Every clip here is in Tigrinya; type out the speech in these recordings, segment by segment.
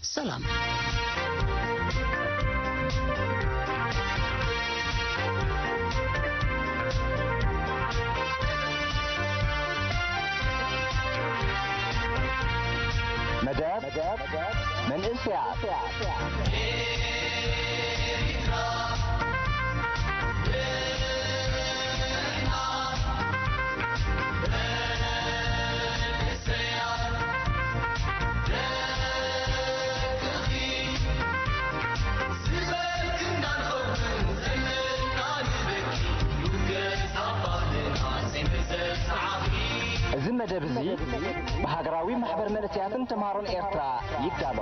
ሰላም። መደብ መንእሰያት። እዚ መደብ እዚ ብሃገራዊ ማሕበር መንእሰያትን ተምሃሮን ኤርትራ ይዳሎ።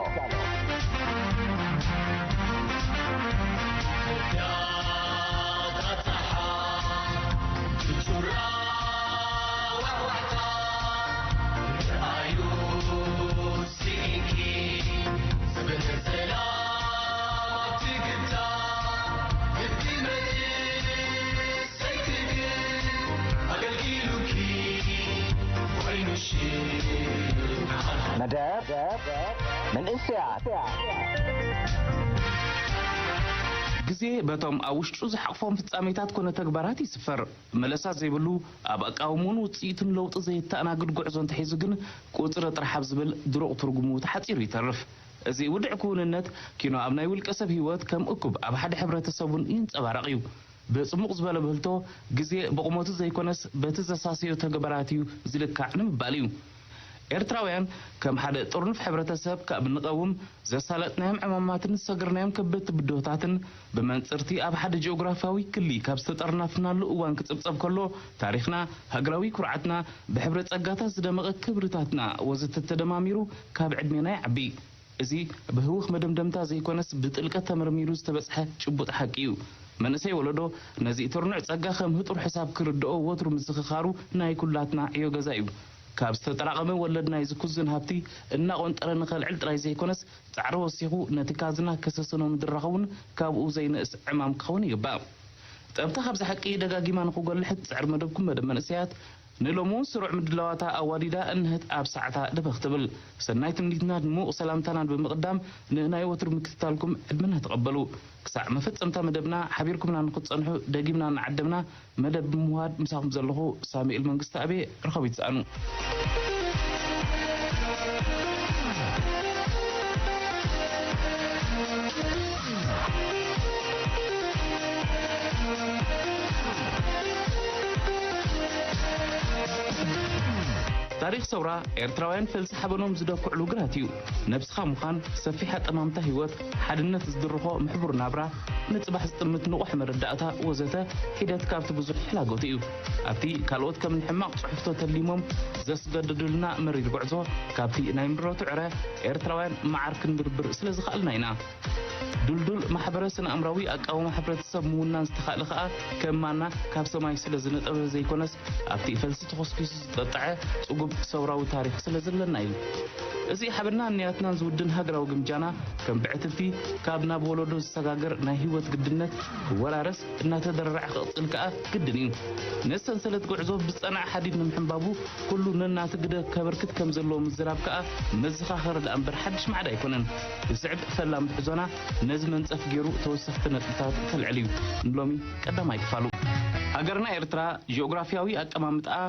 መደብ መንእሰያት። ግዜ በቶም ኣብ ውሽጡ ዝሓቕፎም ፍጻሜታት ኮነ ተግባራት ይስፈር። መለሳ ዘይብሉ፣ ኣብ ኣቃውምኡን ውጽኢቱን ለውጢ ዘየተኣናግድ ጉዕዞ እንተሒዙ ግን፣ ቁጽሪ ጥራሕ ኣብ ዝብል ድሩቕ ትርጉሙ ተሓጺሩ ይተርፍ። እዚ ውድዕ ክውንነት ኪኖ ኣብ ናይ ውልቀ ሰብ ህይወት ከም እኩብ ኣብ ሓደ ሕብረተሰብ እውን ይንጸባረቕ እዩ። ብጽሙቕ ዝበለ ብህልቶ፣ ግዜ ብቑመቱ ዘይኮነስ በቲ ዘሳሰዮ ተግባራት እዩ ዝልካዕ ንምባል እዩ። ኤርትራውያን ከም ሓደ ጥርኑፍ ሕብረተሰብ ካብ ንቐውም፣ ዘሳለጥናዮም ዕማማትን ዝሰገርናዮም ከበድቲ ብድሆታትን ብመንጽርቲ ኣብ ሓደ ጂኦግራፍያዊ ክሊ ካብ ዝተጠርናፍናሉ እዋን ክጽብጸብ ከሎ፣ ታሪኽና፣ ሃገራዊ ኩርዓትና፣ ብሕብረ ጸጋታት ዝደመቐ ክብርታትና ወዘተ ተደማሚሩ ካብ ዕድሜና ይዓቢ። እዚ ብህውኽ መደምደምታ ዘይኮነስ ብጥልቀት ተመርሚሩ ዝተበጽሐ ጭቡጥ ሓቂ እዩ። መንእሰይ ወለዶ ነዚ ትርኑዕ ጸጋ ከም ህጡር ሕሳብ ክርድኦ ወትሩ ምዝኽኻሩ ናይ ኩላትና ዕዮ ገዛ እዩ። ካብ ዝተጠራቐመ ወለድ ናይዚ ኩዝን ሃብቲ እናቖንጠረ ንኸልዕል ጥራይ ዘይኮነስ፣ ጻዕሪ ወሲኹ ነቲ ካዝና ከሰስኖ ምድራኽ እውን ካብኡ ዘይንእስ ዕማም ክኸውን ይግባእ። ጠብታ ካብዚ ሓቂ ደጋጊማ ንኽጎልሕ ትጽዕር መደብኩም መደብ መንእሰያት፣ ንሎሚ እውን ስሩዕ ምድላዋታ ኣዋዲዳ እንሀት ኣብ ሰዓታ ደበኽ ትብል። ሰናይ ትምኒትና ድሙቕ ሰላምታናን ብምቕዳም፣ ንናይ ወትሩ ምክትታልኩም ዕድመና ተቐበሉ። ክሳዕ መፈጸምታ መደብና ሓቢርኩምና ንኽትጸንሑ ደጊምና እናዓደምና፣ መደብ ብምውሃድ ምሳኹም ዘለኹ ሳሙኤል መንግስተኣብ እየ። ርኸቡ ይትሰኣኑ። ታሪኽ ሰውራ ኤርትራውያን ፈልሲ ሓበኖም ዝደኩዕሉ ግራት እዩ። ነብስኻ ምዃን፣ ሰፊሕ ኣጠማምታ ህይወት፣ ሓድነት ዝድርኾ ምሕቡር ናብራ፣ ንጽባሕ ዝጥምት ንቑሕ መረዳእታ ወዘተ ሒደት ካብቲ ብዙሕ ሕላጎት እዩ። ኣብቲ ካልኦት ከም ንሕማቕ ጽሑፍቶ ተሊሞም ዘስገድዱልና መሪር ጉዕዞ፣ ካብቲ ናይ ምድረቱ ዕረ ኤርትራውያን መዓር ክንብርብር ስለ ዝኸኣልና ኢና። ዱልዱል ማሕበረ ስነ ኣእምራዊ ኣቃውማ ሕብረተሰብ ምውናን ዝተኻእለ ከኣ ከም ማና ካብ ሰማይ ስለ ዝነጠበ ዘይኮነስ፣ ኣብቲ ፈልሲ ተኾስኪሱ ዝጠጥዐ ጽጉብ ሰውራዊ ታሪኽ ስለ ዘለና እዩ። እዚ ሓበንናን ንያትናን ዝውድን ሃገራዊ ግምጃና ከም ብዕትብቲ ካብ ናብ ወለዶ ዝሰጋገር ናይ ህይወት ግድነት ክወራረስ እናተደራረዐ ክቕጽል ከኣ ግድን እዩ። ነዚ ሰንሰለት ጉዕዞ ብዝጸንዐ ሓዲድ ንምሕንባቡ ኩሉ ነናቱ ግደ ከበርክት ከም ዘለዎ ምዝራብ ከኣ መዘኻኸሪ ደኣ እምበር ሓድሽ ማዕዳ ኣይኮነን። ዝስዕብ ፈላም ትሕዞና ነዚ መንጸፍ ገይሩ ተወሰኽቲ ነጥብታት ከልዕል እዩ። ንሎሚ ቀዳማይ ክፋሉ። ሃገርና ኤርትራ ጂኦግራፍያዊ ኣቀማምጣኣ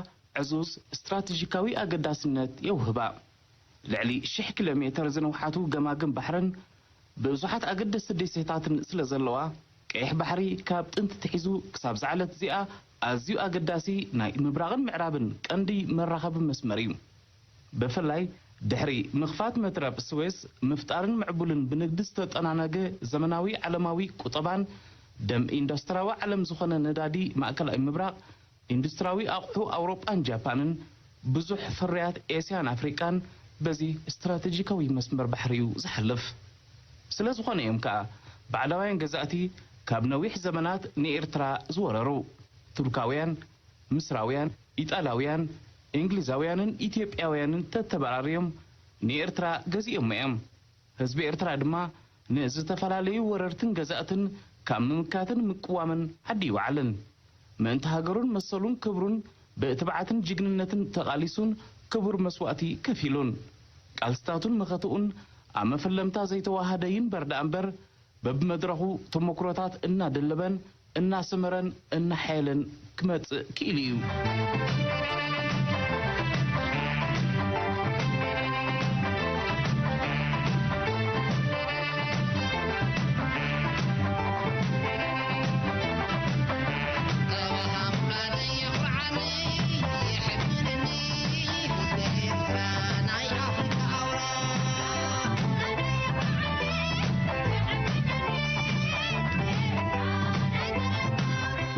ዕዙዝ ስትራተጂካዊ ኣገዳስነት የውህባ። ልዕሊ ሽሕ ኪሎ ሜተር ዝንውሓቱ ገማግም ባሕርን ብዙሓት ኣገደስቲ ደሴታትን ስለ ዘለዋ፣ ቀይሕ ባሕሪ ካብ ጥንቲ ትሒዙ ክሳብ ዝዓለት እዚኣ ኣዝዩ ኣገዳሲ ናይ ምብራቕን ምዕራብን ቀንዲ መራኸቢ መስመር እዩ። ብፍላይ ድሕሪ ምኽፋት መትረብ ስዌዝ ምፍጣርን ምዕቡልን ብንግዲ ዝተጠናነገ ዘመናዊ ዓለማዊ ቁጠባን ደም ኢንዱስትራዊ ዓለም ዝኾነ ነዳዲ ማእከላይ ምብራቕ፣ ኢንዱስትራዊ ኣቑሑ ኣውሮጳን ጃፓንን፣ ብዙሕ ፍርያት ኤስያን ኣፍሪቃን በዚ ስትራተጂካዊ መስመር ባሕሪ እዩ ዝሓልፍ። ስለ ዝኾነ እዮም ከኣ ባዕዳውያን ገዛእቲ ካብ ነዊሕ ዘመናት ንኤርትራ ዝወረሩ። ቱርካውያን፣ ምስራውያን፣ ኢጣልያውያን፣ እንግሊዛውያንን ኢትዮጵያውያንን ተተበራርዮም ንኤርትራ ገዚኦሞ እዮም። ህዝቢ ኤርትራ ድማ ንዝተፈላለዩ ወረርትን ገዛእትን ካብ ምምካትን ምቅዋምን ዓዲ ኣይወዓለን። ምእንቲ ሃገሩን መሰሉን ክብሩን ብትብዓትን ጅግንነትን ተቓሊሱን ክቡር መስዋእቲ ከፊሉን። ቃልስታቱን መኸትኡን ኣብ መፈለምታ ዘይተዋሃደ ይንበር ደኣ እምበር፣ በብመድረኹ ተመኩሮታት እናደለበን እናሰመረን እናሓየለን ክመጽእ ክኢሉ እዩ።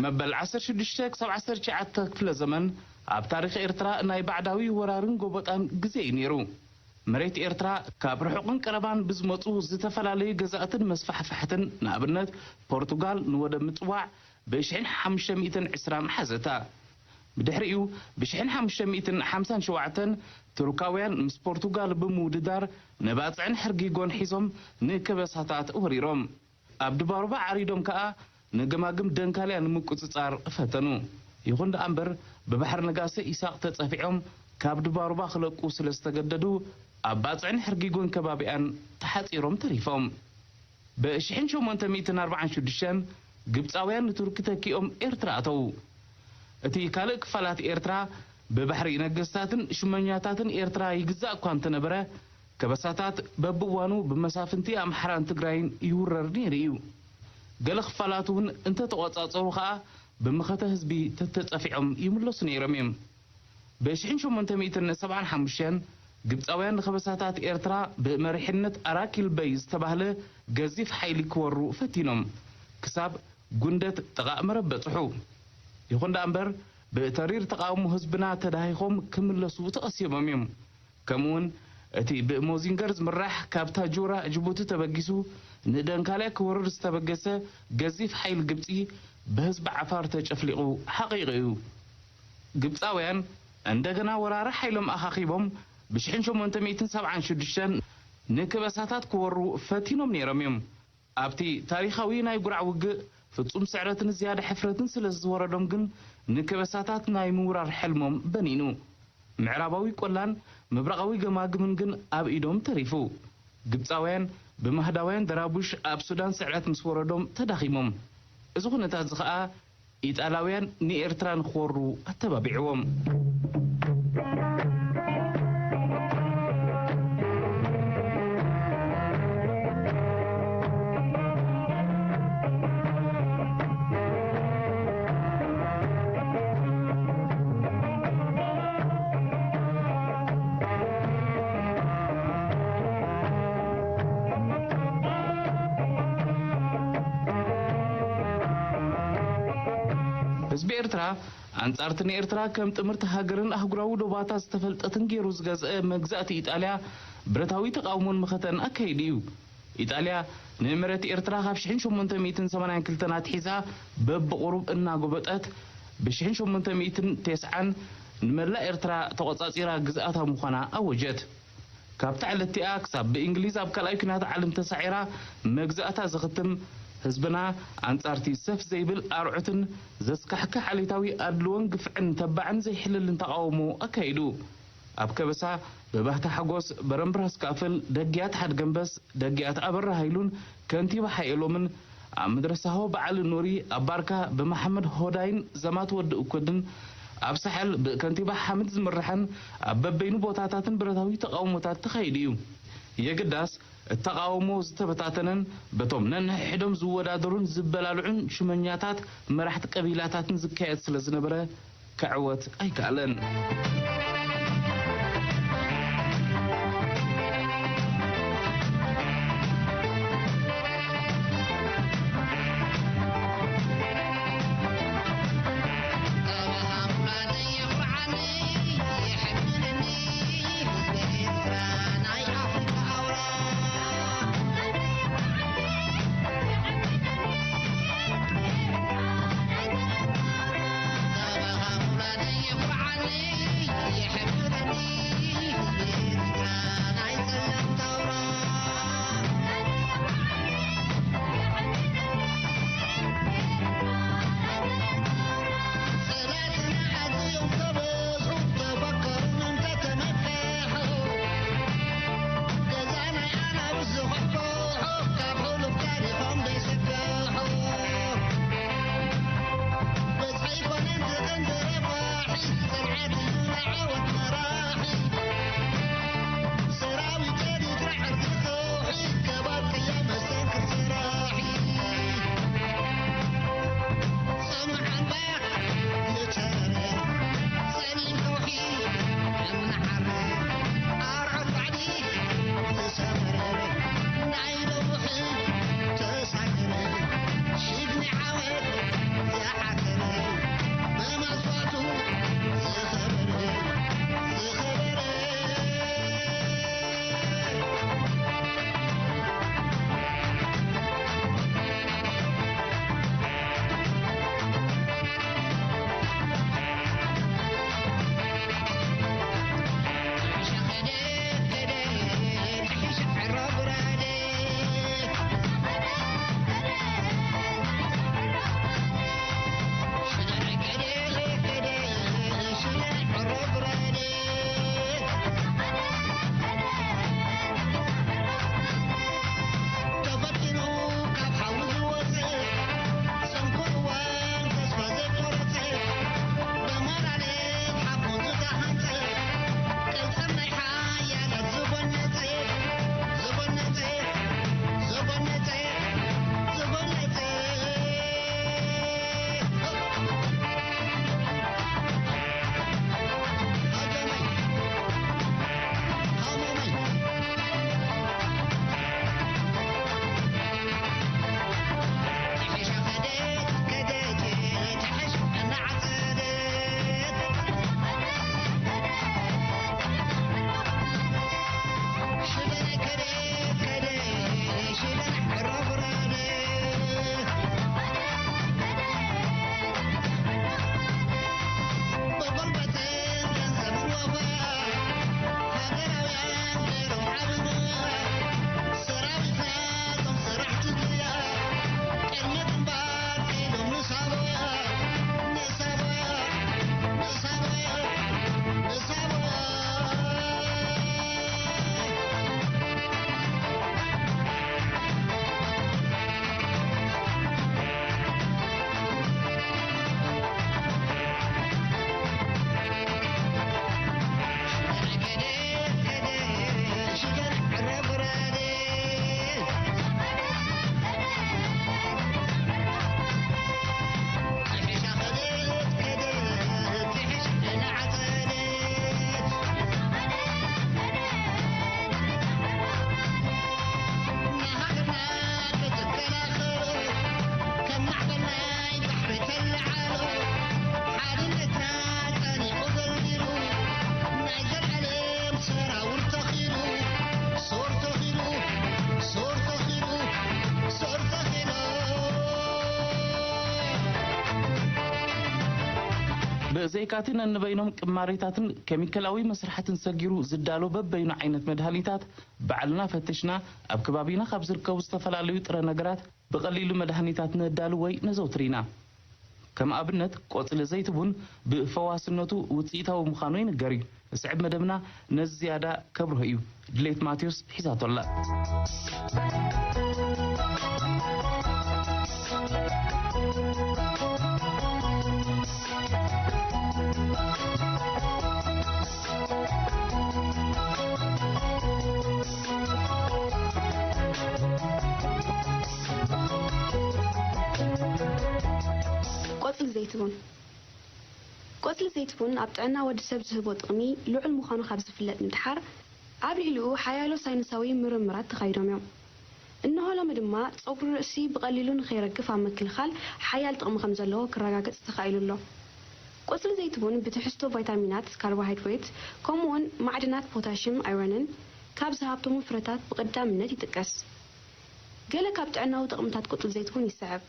መበል ዓሰርተ ሽዱሽተ ክሳብ ዓሰርተ ትሽዓተ ክፍለ ዘመን ኣብ ታሪኽ ኤርትራ ናይ ባዕዳዊ ወራርን ጎበጣን ግዜ እዩ ነይሩ። መሬት ኤርትራ ካብ ርሑቕን ቀረባን ብዝመጹ ዝተፈላለዩ ገዛእትን መስፋሕፋሕትን፣ ንኣብነት ፖርቱጋል ንወደብ ምጽዋዕ፣ ብሽሕን ሓሙሽተ ሚእትን ዕስራን ሓዘታ። ብድሕሪኡ ብሽሕን ሓሙሽተ ሚእትን ሓምሳን ሸውዓተን ቱርካውያን ምስ ፖርቱጋል ብምውድዳር ንባጽዕን ሕርጊጎን ሒዞም ንከበሳታት ወሪሮም። ኣብ ድባሩባ ዓሪዶም ከኣ ንገማግም ደንካልያ ንምቁጽጻር ፈተኑ። ይኹን ደኣ እምበር፣ ብባሕሪ ነጋሰ ኢሳቕ ተጸፊዖም ካብ ድባሩባ ክለቁ ስለ ዝተገደዱ፣ ኣብ ባጽዕን ሕርጊጎን ከባቢኣን ተሓጺሮም ተሪፎም። ብሽሕን ሸሞንተ ሚእትን ኣርባዓን ሽዱሽተን ግብጻውያን ንቱርኪ ተኪኦም ኤርትራ ኣተዉ። እቲ ካልእ ክፋላት ኤርትራ ብባሕሪ ነገስታትን ሽመኛታትን ኤርትራ ይግዛእ እኳ እንተነበረ፣ ከበሳታት በብእዋኑ ብመሳፍንቲ ኣምሓራን ትግራይን ይውረር ነይሩ እዩ። ገለ ክፋላት እውን እንተተቖጻጸሩ ኸኣ፣ ብመኸተ ህዝቢ ተተጸፊዖም ይምለሱ ነይሮም እዮም። ብሽሕን ሸሞንተ ሚእትን ሰብዓን ሓሙሽተን ግብጻውያን ንኸበሳታት ኤርትራ ብመሪሕነት ኣራኪል በይ ዝተባህለ ገዚፍ ሓይሊ ክወሩ ፈቲኖም፣ ክሳብ ጉንደት ጥቓ መረብ በጽሑ። ይኹን ደኣ እምበር፣ ብተሪር ተቓውሞ ህዝብና ተዳሂኾም ክምለሱ ተቐሲቦም እዮም። ከምኡውን እቲ ብሞዚንገር ዝምራሕ ካብ ታጁራ ጅቡቲ ተበጊሱ ንደንካልያ ክወርር ዝተበገሰ ገዚፍ ሓይል ግብጺ ብህዝቢ ዓፋር ተጨፍሊቑ ሓቒቑ እዩ። ግብጻውያን እንደገና ወራሪ ሓይሎም ኣኻኺቦም ብሽሕን ሸሞንተ ሚእትን ሰብዓን ሽዱሽተን ንክበሳታት ክወሩ ፈቲኖም ነይሮም እዮም። ኣብቲ ታሪኻዊ ናይ ጉራዕ ውግእ ፍጹም ስዕረትን ዝያዳ ሕፍረትን ስለ ዝወረዶም ግን ንከበሳታት ናይ ምውራር ሕልሞም በኒኑ። ምዕራባዊ ቆላን ምብራቓዊ ገማግምን ግን ኣብ ኢዶም ተሪፉ። ግብጻውያን ብማህዳውያን ደራቡሽ ኣብ ሱዳን ስዕረት ምስ ወረዶም ተዳኺሞም። እዚ ኩነታት እዚ ኸኣ ኢጣልያውያን ንኤርትራ ንኽወሩ ኣተባቢዕዎም። ህዝቢ ኤርትራ ኣንጻርቲ ንኤርትራ ከም ጥምርቲ ሃገርን ኣህጉራዊ ዶባታ ዝተፈልጠትን ገይሩ ዝገዝአ መግዛእቲ ኢጣልያ ብረታዊ ተቓውሞን መኸተን ኣካይዱ እዩ። ኢጣልያ ንመሬት ኤርትራ ካብ ሽሕን ሸሞንተ ሚእትን ሰማንያን ክልተን ኣትሒዛ በብቑሩብ እናጎበጠት፣ ብሽሕን ሸሞንተ ሚእትን ተስዓን ንመላእ ኤርትራ ተቖጻጺራ ግዝኣታ ምዃና ኣወጀት። ካብታ ዕለት እቲኣ ክሳብ ብእንግሊዝ ኣብ ካልኣይ ኲናት ዓለም ተሳዒራ መግዛእታ ዘኽትም፣ ህዝብና ኣንጻርቲ ሰፍ ዘይብል ኣርዑትን ዘስካሕክሕ ዓሌታዊ ኣድልዎን ግፍዕን ተባዕን ዘይሕለልን ተቓውሞ ኣካይዱ። ኣብ ከበሳ ብባህታ ሓጎስ፣ በረምብራስ ካፍል፣ ደግያት ሓድገምበስ፣ ደግያት ኣበራ ሃይሉን ከንቲባ ሓየሎምን፣ ኣብ መድረሳሆ በዓል ኑሪ ኣብ ባርካ ብመሓመድ ሆዳይን ዘማት ወዲ እኩድን፣ ኣብ ሳሕል ብከንቲባ ሓምድ ዝምርሐን ኣብ በበይኑ ቦታታትን ብረታዊ ተቓውሞታት ተኻይዱ እዩ። የግዳስ፣ እቲ ተቓውሞ ዝተበታተነን በቶም ነንሕድሕዶም ዝወዳደሩን ዝበላልዑን ሽመኛታት መራሕቲ ቀቢላታትን ዝካየድ ስለ ዝነበረ፣ ክዕወት ኣይከኣለን። ብዘይካቲ ነንበይኖም ቅማሬታትን ኬሚካላዊ መስርሓትን ሰጊሩ ዝዳሎ በበይኑ ዓይነት መድሃኒታት ባዕልና ፈትሽና ኣብ ከባቢና ካብ ዝርከቡ ዝተፈላለዩ ጥረ ነገራት ብቐሊሉ መድሃኒታት ነዳሉ ወይ ነዘውትር ኢና። ከም ኣብነት ቆጽሊ ዘይትቡን ብፈዋስነቱ ውጽኢታዊ ምዃኑ ይንገር እዩ። ስዕብ መደብና ነዚ ዝያዳ ከብርሆ እዩ። ድሌት ማቴዎስ ሒዛቶ ኣላ። ቆጽሊ ዘይትቡን። ቆጽሊ ዘይትቡን ኣብ ጥዕና ወዲ ሰብ ዝህቦ ጥቕሚ ልዑል ምዃኑ ካብ ዝፍለጥ ንድሓር፣ ኣብ ልዕሊኡ ሓያሎ ሳይንሳዊ ምርምራት ተኻይዶም እዮም። እንሆ ሎሚ ድማ ጸጉሪ ርእሲ ብቐሊሉ ንኸይረግፍ ኣብ ምክልኻል ሓያል ጥቕሚ ከም ዘለዎ ክረጋገጽ ተኻኢሉ ኣሎ። ቆጽሊ ዘይትቡን ብትሕዝቶ ቫይታሚናት፣ ካርቦሃይድሬት፣ ከምኡውን ማዕድናት ፖታሽም፣ ኣይረንን ካብ ዝሃብተሙ ፍረታት ብቐዳምነት ይጥቀስ። ገለ ካብ ጥዕናዊ ጥቕምታት ቁጽሊ ዘይትቡን ይስዕብ።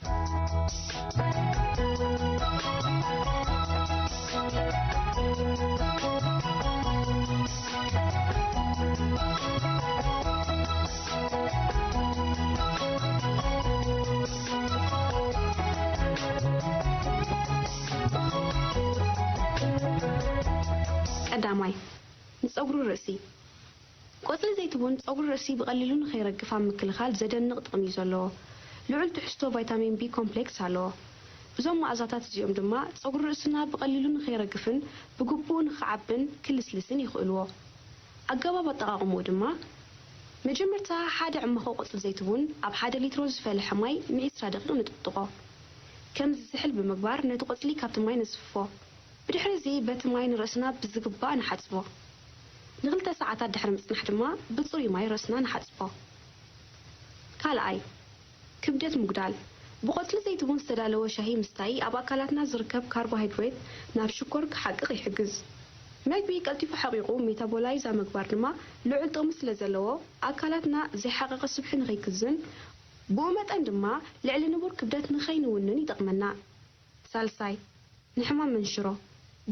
ቀዳማይ፣ ንጸጉሪ ርእሲ። ቆጽሊ ዘይትቡን ጸጉሪ ርእሲ ብቐሊሉ ንኸይረግፍ ኣብ ምክልኻል ዘደንቕ ጥቕሚ እዩ ዘለዎ። ልዑል ትሕዝቶ ቫይታሚን ቢ ኮምፕሌክስ ኣለዎ። እዞም መኣዛታት እዚኦም ድማ ጸጉሪ ርእስና ብቐሊሉ ንኸይረግፍን ብግቡእ ንኽዓብን ክልስልስን ይኽእልዎ። ኣገባብ ኣጠቓቕምኡ ድማ፣ መጀመርታ ሓደ ዕማኾ ቆጽሊ ዘይትቡን ኣብ ሓደ ሊትሮ ዝፈለሐ ማይ ንዒስራ ደቂቕ ንጥጥቖ። ከምዚ ዝሕል ብምግባር ነቲ ቆጽሊ ካብቲ ማይ ነስፍፎ። ብድሕሪ እዚ በቲ ማይ ንርእስና ብዝግባእ ንሓጽቦ። ንኽልተ ሰዓታት ድሕሪ ምጽናሕ ድማ ብጽሩይ ማይ ርእስና ንሓጽቦ። ካልኣይ፣ ክብደት ምጉዳል። ብቆጽሊ ዘይትቡን ዝተዳለወ ሻሂ ምስታይ ኣብ ኣካላትና ዝርከብ ካርቦሃይድሬት ናብ ሽኮር ክሓቅቕ ይሕግዝ። መግቢ ቀልጢፉ ሓቒቑ ሜታቦላይዝ ኣብ ምግባር ድማ ልዑል ጥቕሚ ስለ ዘለዎ፣ ኣካላትና ዘይሓቐቐ ስብሒ ንኸይክዝን፣ ብኡ መጠን ድማ ልዕሊ ንቡር ክብደት ንኸይንውንን ይጠቕመና። ሳልሳይ፣ ንሕማም መንሽሮ።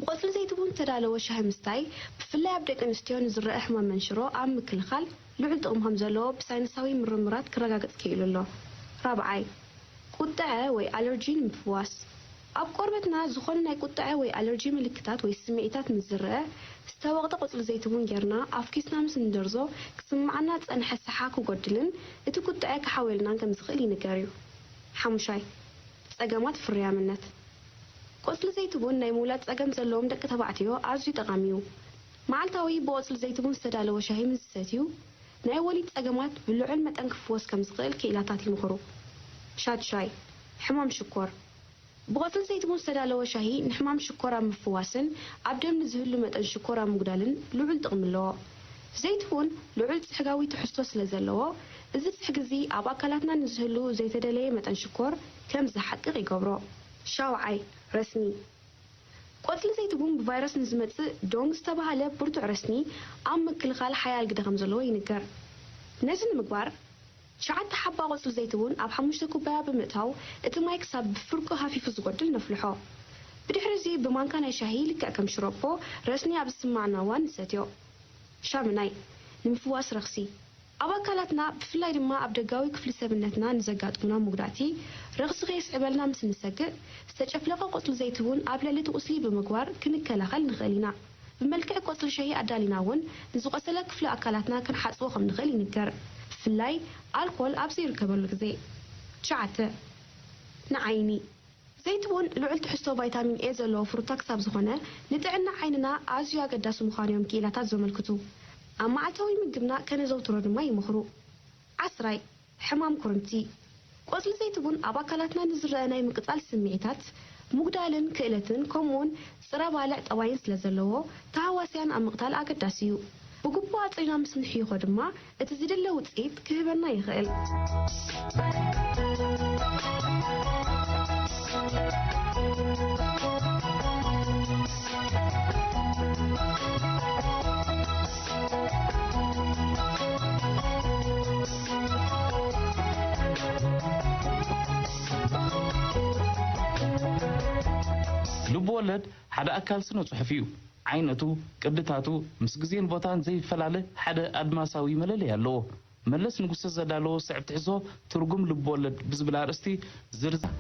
ብቆጽሊ ዘይትቡን ዝተዳለወ ሻሂ ምስታይ፣ ብፍላይ ኣብ ደቂ ኣንስትዮ ንዝረአ ሕማም መንሽሮ ኣብ ምክልኻል ልዑል ጥቕሚ ከም ዘለዎ ብሳይንሳዊ ምርምራት ክረጋገጽ ክኢሉ ኣሎ። ራብዓይ፣ ቁጥዐ ወይ ኣለርጂ ንምፍዋስ። ኣብ ቆርበትና ዝኾነ ናይ ቁጥዐ ወይ ኣለርጂ ምልክታት ወይ ስምዒታት ምስ ዝረአ፣ ዝተወቕጠ ቆጽሊ ዘይትቡን ጌርና ኣፍኪስና ምስ እንደርዞ፣ ክስምዓና ዝጸንሐ ሰሓ ክጎድልን እቲ ቁጥዐ ክሓውየልናን ከም ዝኽእል ይንገር እዩ። ሓሙሻይ፣ ጸገማት ፍርያምነት። ቆጽሊ ዘይትቡን ናይ ምውላድ ጸገም ዘለዎም ደቂ ተባዕትዮ ኣዝዩ ጠቓሚ እዩ። መዓልታዊ ብቆጽሊ ዘይትቡን ዝተዳለወ ሻሂ ምስ ዝሰትዩ፣ ናይ ወሊድ ጸገማት ብልዑል መጠን ክፍወስ ከም ዝኽእል ክኢላታት ይምኽሩ። ሻድሻይ፣ ሕማም ሽኮር። ብቆጽሊ ዘይትቡን ዝተዳለወ ሻሂ ንሕማም ሽኮር ኣብ ምፍዋስን ኣብ ደም ንዝህሉ መጠን ሽኮር ኣብ ምጉዳልን ልዑል ጥቕሚ ኣለዎ። ዘይትቡን ልዑል ጽሕጋዊ ትሕዝቶ ስለ ዘለዎ፣ እዚ ጽሕጊ እዚ ኣብ ኣካላትና ንዝህሉ ዘይተደለየ መጠን ሽኮር ከም ዝሓቅቕ ይገብሮ። ሻውዓይ፣ ረስኒ። ቆጽሊ ዘይትቡን ብቫይረስ ንዝመጽእ ዶንግ ዝተባህለ ብርቱዕ ረስኒ ኣብ ምክልኻል ሓያል ግደ ከም ዘለዎ ይንገር። ነዚ ንምግባር፣ ትሽዓተ ሓባ ቆጽሊ ዘይትቡን ኣብ ሓሙሽተ ኩባያ ብምእታው፣ እቲ ማይ ክሳብ ብፍርቁ ሃፊፉ ዝጎድል ነፍልሖ። ብድሕሪ እዚ ብማንካ ናይ ሻሂ ልክዕ ከም ሽሮፖ ረስኒ ኣብ ዝስምዓና እዋን ንሰትዮ። ሻምናይ፣ ንምፍዋስ ረኽሲ። ኣብ ኣካላትና ብፍላይ ድማ ኣብ ደጋዊ ክፍሊ ሰብነትና ንዘጋጥሙና መጉዳእቲ ረኽሲ ከየስዕበልና ምስ እንሰግእ፣ ዝተጨፍለቐ ቆጽሊ ዘይትቡን ኣብ ልዕሊ እቲ ቁስሊ ብምግባር ክንከላኸል ንኽእል ኢና። ብመልክዕ ቆጽሊ ሻሂ ኣዳሊና እውን ንዝቖሰለ ክፍሊ ኣካላትና ክንሓጽቦ ከም ንኽእል ይንገር፣ ብፍላይ ኣልኮል ኣብ ዘይርከበሉ ግዜ። ትሽዓተ፣ ንዓይኒ። ዘይትቡን ልዑል ትሕዝቶ ቫይታሚን ኤ ዘለዎ ፍሩታ ክሳብ ዝኾነ፣ ንጥዕና ዓይንና ኣዝዩ ኣገዳሲ ምዃኑ እዮም ክኢላታት ዘመልክቱ። ኣብ መዓልታዊ ምግብና ከነዘውትሮ ድማ ይመኽሩ። ዓስራይ፣ ሕማም ኩርምቲ። ቆጽሊ ዘይትቡን ኣብ ኣካላትና ንዝረአ ናይ ምቅጻል ስምዒታት፣ ምጉዳልን ክእለትን፣ ከምኡውን ጽረ ባልዕ ጠባይን ስለ ዘለዎ፣ ተሃዋስያን ኣብ ምቕታል ኣገዳሲ እዩ። ብግቡእ ኣጽሪና ምስ ንሕይኾ ድማ፣ እቲ ዝድለ ውጽኢት ክህበና ይኽእል። ልብ ወለድ ሓደ ኣካል ስነ ጽሑፍ እዩ። ዓይነቱ፣ ቅድታቱ፣ ምስ ግዜን ቦታን ዘይፈላለ ሓደ ኣድማሳዊ መለለይ ኣለዎ። መለስ ንጉሰ ዘዳለዎ ስዕብ ትሕዝቶ ትርጉም ልብወለድ ብዝብል ኣርእስቲ ዝርዝር